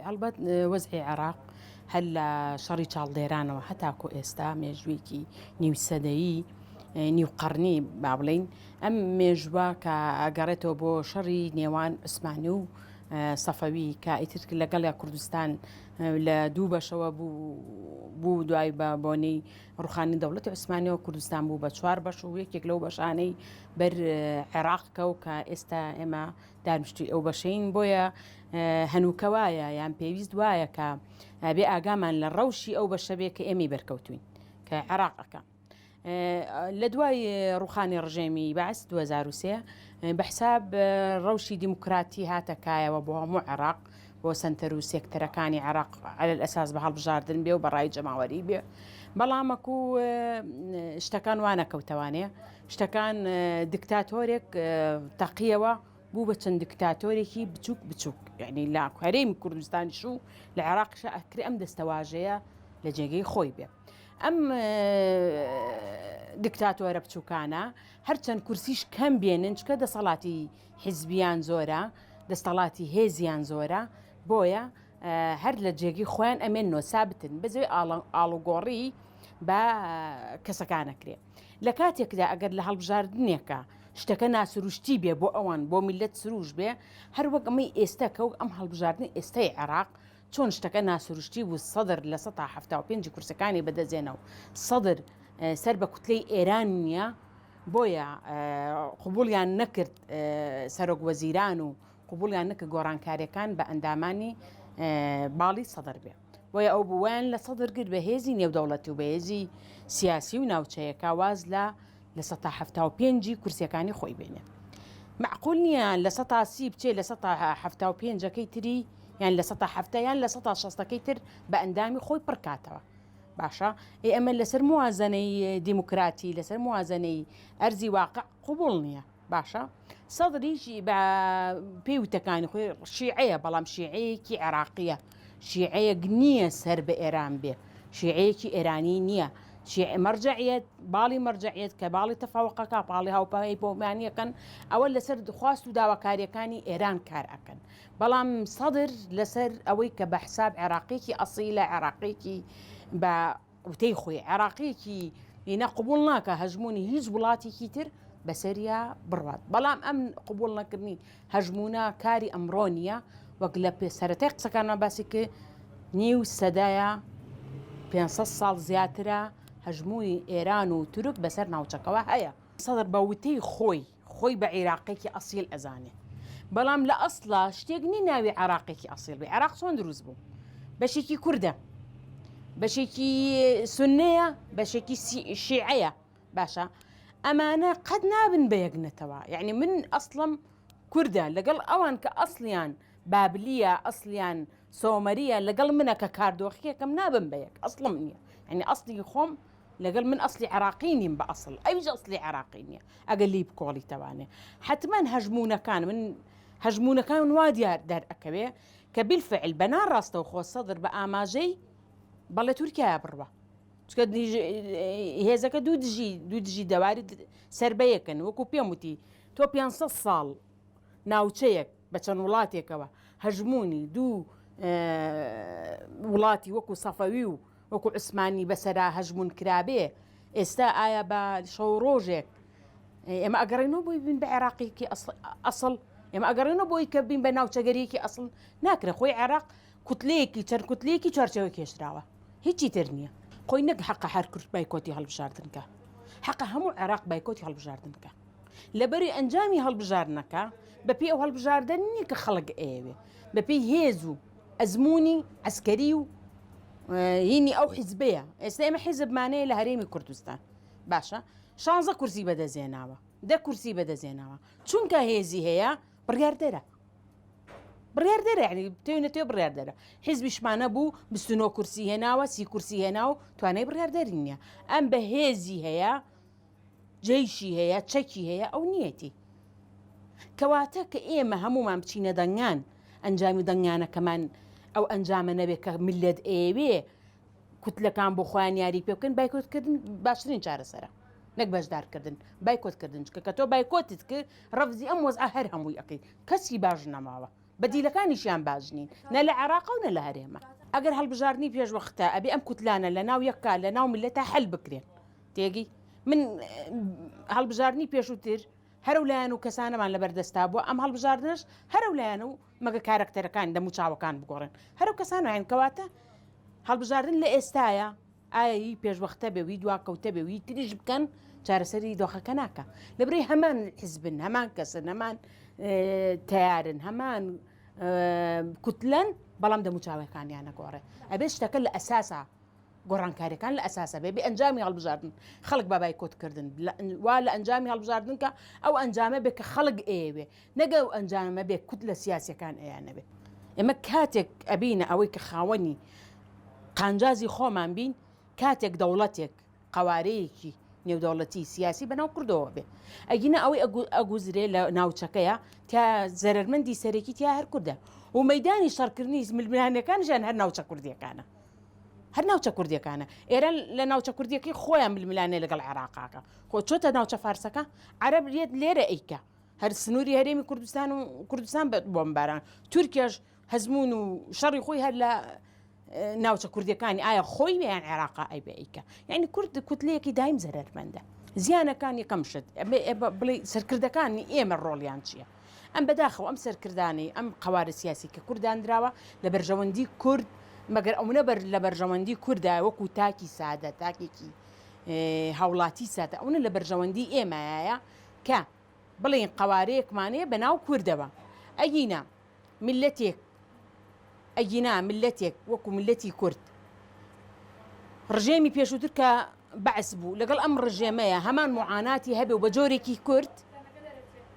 هەڵبەت وەزعی عێراق هەر لە شەڕی چاڵدێرانەوە هەتاکو ئێستا مێژوویەکی نیو سەدەیی نیو قەڕنی با بڵێین ئەم مێژووە کە ئەگەڕێتەوە بۆ شەڕی نێوان عوسمانی و سەفەوی کە ئیتر لەگەڵ کوردستان لە دوو بەشەوە بوو بوو دوای بە بۆنەی ڕوخانی دەوڵەتی عوسمانیەوە کوردستان بوو بە چوار بەش و یەکێک لەو بەشانەی بەر عێراق کەو کە ئێستا ئێمە دانیشتووی ئەو بەشەین بۆیە هەنووکە وایە یان پێویست وایە کە بێ ئاگامان لە ڕەوشی ئەو بەشە بێ کە ئێمەی بەرکەوتوین کە عێراق ئەکە. لە دوای ڕوخانی ڕژێمی بەعس 2003 بە حساب ڕەوشی دیموکراتی هاتە کایەوە بۆ هەموو عێراق بۆ سەنتەر و سێکتەرەکانی عێراق عەلەل ئەساس بە هەڵبژاردن بێ و بە ڕای جەماوەری بێ بەڵام وەکو شتەکان وا نەکەوتەوانێ شتەکان دکتاتۆرێک تەقیەوە بوو بە چەند دکتاتۆرێکی بچووک بچووک یعنی لە هەرێمی کوردستانیش و لە عێراقیشە ئەکرێ ئەم دەستەواژەیە لە جێگەی خۆی بێ ئەم دکتاتۆرە بچووکانە هەرچەند کورسیش کەم بێنن چکە دەسەڵاتی حیزبیان زۆرە دەستەڵاتی هێزیان زۆرە بۆیە هەر لە جێگەی خۆیان ئەمێنەوە سابتن بەزەوی ئاڵوگۆڕی بە کەسەکانەکرێ لە کاتێکدا ئەگەر لە هەڵبژاردنێکە شتەکە ناسروشتی بێ بۆ ئەوان بۆ میلەت سروش بێ هەر وەک ئەمەی ئێستا کە وەک ئەم هەڵبژاردنی ئێستای عێراق چۆن شتەکە ناسروشتی بوو سەدر 75% کورسەکانی بەدەستێنە و سەدر سەر بە کوتلەی ئێران نییە بۆیە قبوڵیان نەکرد سەرۆک وەزیران و قبوڵیان نەکرد گۆڕانکاریەکان بە ئەندامانی باڵی سەدر بێ بۆیە ئەو بوویان لە سەدر گرت بە هێزی نێودەوڵەتی و بەهێزی سیاسی و ناوچەیەکە واز لە 75% کورسیەکانی خۆی بێنێ معقول نییە 30% بچێ 75% تری یان 70% یان 60% تر بە ئەندامی خۆی پڕکاتەوە باشە ئێ ئەمە لەسەر موازنەی دیموکراتی لەسەر موازنەی ئەرزی واقع قوبوڵ نییە باشە سەدریش بە پێی وتەکانی خۆی شیعەیە بەڵام شیعەیەکی عێراقیە شیعەیەک نییە سەر بە ئێران بێ شیعەیەکی ئێرانی نییە شیعە مەرجەعیەت باڵی مەرجەعیەت کە باڵی تەفاوقەکە پاڵی هاوپای پۆمانیەکەن ئەوە لەسەر خواست و داواکاریەکانی ئێران کار ئەکەن بەڵام سەدر لەسەر ئەوەی کە بە حساب عێراقیەکی ئەسیلە عێراقیەکی بە وتەی خۆی عێراقیەکی ینە قبول ناکە هەژمونی هیچ وڵاتێکی تر بەسەریا بڕات بەڵام ئەم قبول نەکردنی هەژمونە کاری ئەمڕۆ نییە وەک لە پێ سەرەتای قسەکانمان باسی کرد نیو سەدایە 500 ساڵ زیاترە هەژمونی ئێران و تورک بەسەر ناوچەکەوە هەیە سەدر بە وتەی خۆی خۆی بە عیراقێکی ئەسیل ئەزانێ بەڵام لە ئەسڵا شتێک نی ناوی عێراقێکی ئەسیل بێ عێراق چۆن دروست بوو بەشێکی کوردە بەشێکی سنەیە بەشێکی شیعەیە باشە ئەمانە قەت نابن بە یەک نەتەوە یعنی من ئەسڵم کوردە لەگەڵ ئەوان کە ئەسڵیان بابلیە ئەسڵیان سۆمەریە لەگەڵ منە کە کاردۆخیەکەم نابم بە یەک ئەسڵم نییە یعنی ئەسڵی خۆم لەگەڵ من ئەسڵی عێراقی نیم بە ئەسڵ ئەویش ئەسڵی عێراقی نییە ئەگەر لێی بکۆڵیتەوانێ حتمما هەژموونەکان من هەژموونەکان وا دیار دەرئەکەوێ کە بیلفعل بە ناڕاستەوخۆ سەدر بە ئاماژەی بەڵێ تورکیا بڕوە چکە هێزەکە دوو دژی دوو دژی دەواری سەر بەیەکن وەکو پێم وتی تۆ 500 ساڵ ناوچەیەک بە چەند وڵاتێکەوە هەژمونی دوو وڵاتی وەکو سەفەوی و وەکو عوسمانی بەسەرا هەژموون کرابێ ئێستا ئایا بە شەو ڕۆژێک ئێمە ئەگەڕێنەوە بۆی بین بە عێراقیکی ئەسڵ ئێمە ئەگەڕێنەوە بۆی کە بین بە ناوچەگەریەکی ئەسڵ ناکرێ خۆی عێراق کوتلەیەکی چەند کوتلەیەکی چوارچێوە کێشراوە هیچی تر نییە خۆی نەک حەقە هەر کورد بایکۆتی هەڵبژاردنکە حەقە هەموو عێراق بایکۆتی هەڵبژاردنکە لەبەری ئەنجامی هەڵبژاردنەکە بەپێی ئەو هەڵبژاردن نییە کە خەڵک ئەیەوێ بەپێی هێز و ئەزموونی عەسکەری و هینی ئەو حیزبەیە ئێستا ئێمە حیزبمانەیە لە هەرێمی کوردستان باشە شانزە کورسی بەدەستێناوە دە کورسی بەدەستێناوە چونکە هێزی هەیە بڕیاردەرە بڕیاردەرە یعنی تێنە تێ بڕیاردەرە حیزبیشمانە بوو 29 کورسی هێناوە سی کورسی هێنا و توانای بڕیاردەری نییە ئەم بەهێزی هەیە جەیشی هەیە چەکی هەیە ئەو نیەتی کەواتە کە ئێمە هەمومان بچینە دەنگان ئەنجامی دەنگانەکەمان ئەو ئەنجامە نەبێت کە میلەت ئەیەوێ کوتلەکان بۆ خۆیان یاری پێ بکەن بایکۆتکردن باشترین چارەسەرە نەک بەشدارکردن بایکۆتکردن چکە کە تۆ بایکۆتت کرد ڕەفزی ئەم وەزعە هەر هەمووی ئەەکەی کەسی باش نەماوە. بەدیلەکانیشیان باش نین نە لە عێراقە و نە لە هەرێمە. ئەگەر هەڵبژاردنی پێشوەختە ئەبێ ئەم کوتلانە لە ناو یەکا لە ناو میللەتا حەل بکرێن. تێگەی؟ من هەڵبژاردنی پێشووتر هەر ئەو لایەن و کەسانەمان لەبەر دەستا بووە، ئەم هەڵبژاردنەش هەر ئەو لایەن و مەگە کارەکتەرەکان دەموچاوەکان بگۆڕێن هەر ئەو کەسانەن. کەواتە هەڵبژاردن لە ئێستایا ئایا هی پێشوەختە بێ و هی دواکەوتە بێ و هی تریش بکەن چارەسەری دۆخەکە ناکا. لەبرەی هەمان حزبن، هەمان کەسن، هەمان تەیارن، هەمان کوتلەن، بەڵام دەموچاوەکانیان نەگۆڕێ. ئەبێت شتەکە لە ئەساسا گۆڕانکاریەکان لە ئەساسە بێ بێ ئەنجامی هەڵبژاردن خەڵک بە بایکۆت کردن وا لە ئەنجامی هەڵبژاردن کە ئەو ئەنجامە بێ کە خەڵک ئەیەوێ نەگە ئەو ئەنجامە بێ کوت لە سیاسەکان ئەیانەوێ. ئێمە کاتێک ئەبینە ئەوەی کە خاوەنی قانجازی خۆمان بین کاتێک دەوڵەتێک قەوارەیەکی نێودەوڵەتی سیاسی بەناو کوردەوە بێ ئەگینا ئەوەی ئەگوزرێ لە ناوچەکەیە تا زەرەرمەندی سەرەکی تیا هەر کوردە و مەدانی شەڕکردنی ململانەکانیان هەر ناوچە کوردیەکانە هەر ناوچە کوردیەکانە ئێران لە ناوچە کوردیەکەی خۆیان ململانێ لەگەڵ عێراقاکە خۆ چۆتە ناوچە فارسەکە عەرەب یەت لێرە ئەیکا هەر سنووری هەرێمی کوردستان و کوردستان بە بۆمباران تورکیاش هەزمون و شەڕی خۆی هەر لە ناوچە کوردیەکانی ئایا خۆی یان عێراقا ئەی بە ئەیکا یعنی کورد کوتلەیەکی دایم زەرەرمەندە زیانەکان یەکەم شت بڵێ سەرکردەکانی ئێمە ڕۆڵیان چییە؟ ئەم بەداخەوە ئەم سەرکردانەی ئەم قەوارە سیاسی کە کورد دانراوە لە بەرژەوەندی کورد مەگەر ئەونە بەر لە بەرژەوەندی کوردایە وەکو تاکی سادە تاکێکی هاوڵاتی سادە ئەونە لە بەرژەوەندی ئێمایە کە بڵێین قەوارەیەکمان هەیە بە ناو کوردەوە ئەگینا میللەتێک ئەگینا میللەتێک وەکو میللەتی کورد ڕژێمی پێشووتر کە بەعس بوو لەگەڵ ئەم ڕژێمەیە هەمان معاناتی هەبێ و بە جۆرێکی کورد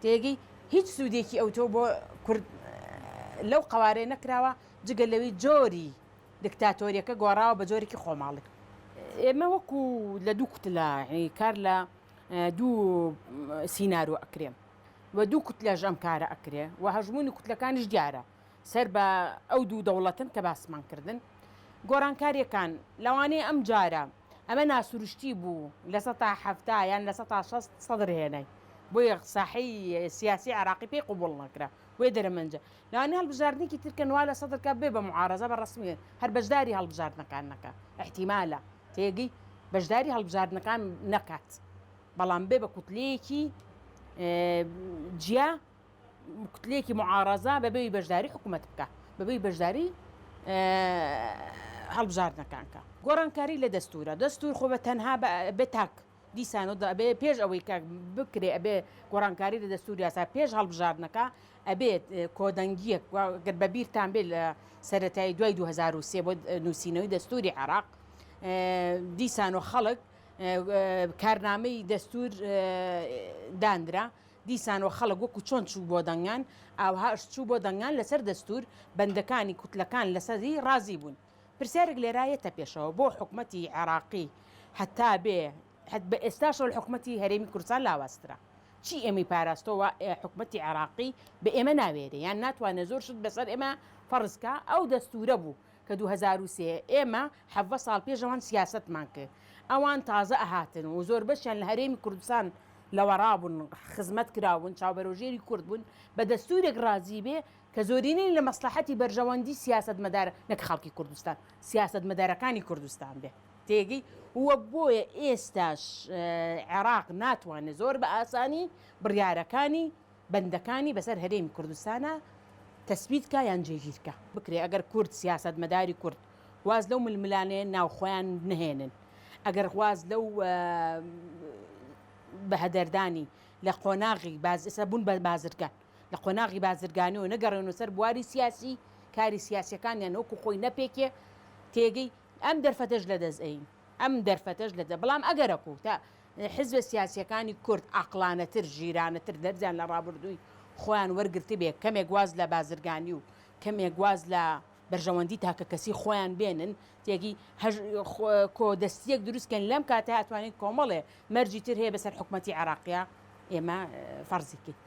تێگەی هیچ سوودێکی ئەوتۆ بۆ کورد لەو قەوارەیە نەکراوە جگە لەوی جۆری دکتاتۆریەکە گۆڕاوە بە جۆرێکی خۆماڵی. ئێمە وەکو لە دوو کوتلە کار لە دوو سینارۆ ئەکرێ و دوو کوتلەش ئەم کارە ئەکرێ و هەژموونی کوتلەکانیش دیارە سەر بە ئەو دوو دەوڵەتن کە باسمان کردن. گۆڕانکارییەکان لەوانەیە ئەم جارە ئەمە ناسروشتی بوو 70% یان 60% سەدر هێنای بۆیە ساحەی سیاسی عێراقی پێی قبوڵ نەکرا بۆیە دەرەمەنجە لەوانەیە هەڵبژاردنێکی تر کەن وا لە سەدر کە بێ بە معارەزە بە ڕەسمی هەر بەشداری هەڵبژاردنەکان نەکا ئیحتیمالە تێگەی بەشداری هەڵبژاردنەکان نەکات بەڵام بێ بە کوتلەیەکی جیا کوتلەیەکی معارەزە بەبێ بەشداری حکوومەت بکە بەبێ بەشداری هەڵبژاردنەکان کە گۆڕانکاری لە دەستورە دەستور خۆ بە تەنها بە تاک دیسان ئەبێ پێش ئەوەی کە بکرێ ئەبێ گۆڕانکاری لە دەستور یاسا پێش هەڵبژاردنەکە ئەبێت کۆدەنگیەک گەر بە بیرتان بێت لە سەرەتای دوای 2003 بۆ نووسینەوەی دەستوری عێراق دیسان و خەڵک کارنامەی دەستور دانرا دیسان و خەڵک وەکو چۆن چوو بۆ دەنگان ئاوهاش چوو بۆ دەنگان لەسەر دەستور بەندەکانی کوتلەکان لەسەری ڕازی بوون پرسیارێک لێرا یەتە پێشەوە بۆ حکومەتی عێراقی هەتا بێ هەت بە ئێستاشەوە لە حکومەتی هەرێمی کوردستان لاوازترە چی ئێمەی پاراستۆ وا حکومەتی عێراقی بە ئێمە ناوێرێ یان ناتوانێ زۆر شت بەسەر ئێمە فەرز کا ئەو دەستورە بوو کە 2003 ئێمە 17 ساڵ پێش ئەوان سیاسەتمان کرد ئەوان تازە ئەهاتن و زۆربەشیان لە هەرێمی کوردستان لەوەڕا بوون خزمەت کراون چاوبەرەوژێری کورد بوون بە دەستورێک ڕازی بێ کە زۆرینەی لە مەسڵەحەتی بەرژەوەندی سیاسەتمەدار نەک خەڵکی کوردستان سیاسەتمەدارەکانی کوردستان بێ تێگەی و بۆیە ئێستاش عێراق ناتوانێت زۆر بە ئاسانی بڕیارەکانی بەندەکانی بەسەر هەرێمی کوردستانا تەسبیت کا یان جێگیر کا. بکرێ ئەگەر کورد سیاسەتمەداری کورد واز لەو ململانێ ناوخۆیان نەهێنن ئەگەر واز لەو بەهەدەردانی لە قۆناغی باز ئێستا بوون بە بازرگان لە قۆناغی بازرگانیەوە نەگەڕێنەوە سەر بواری سیاسی، کاری سیاسیەکانیان وەکو خۆی نەپێکێ، تێگەی ئەم دەرفەتەش لەدەست ئەین، ئەم دەرفەتەش لەدە بەڵام ئەگەرەکو تا حزبە سیاسیەکانی کورد عەقڵانەتر، ژیرانەتر دەرزیان لە ڕابردووی خۆیان وەرگرتبێ، کەمێک واز لە بازرگانی و کەمێک واز لە بەرژەوەندی تاکەکەسی خۆیان بێنن، تێگەی هەژ کۆ دەستیەک دروست کەن لەم کاتە ئەتوانین کۆمەڵێ مەرجی تر هەیە بەسەر حکومەتی عێراقیا ئێمە فەرزی کەین.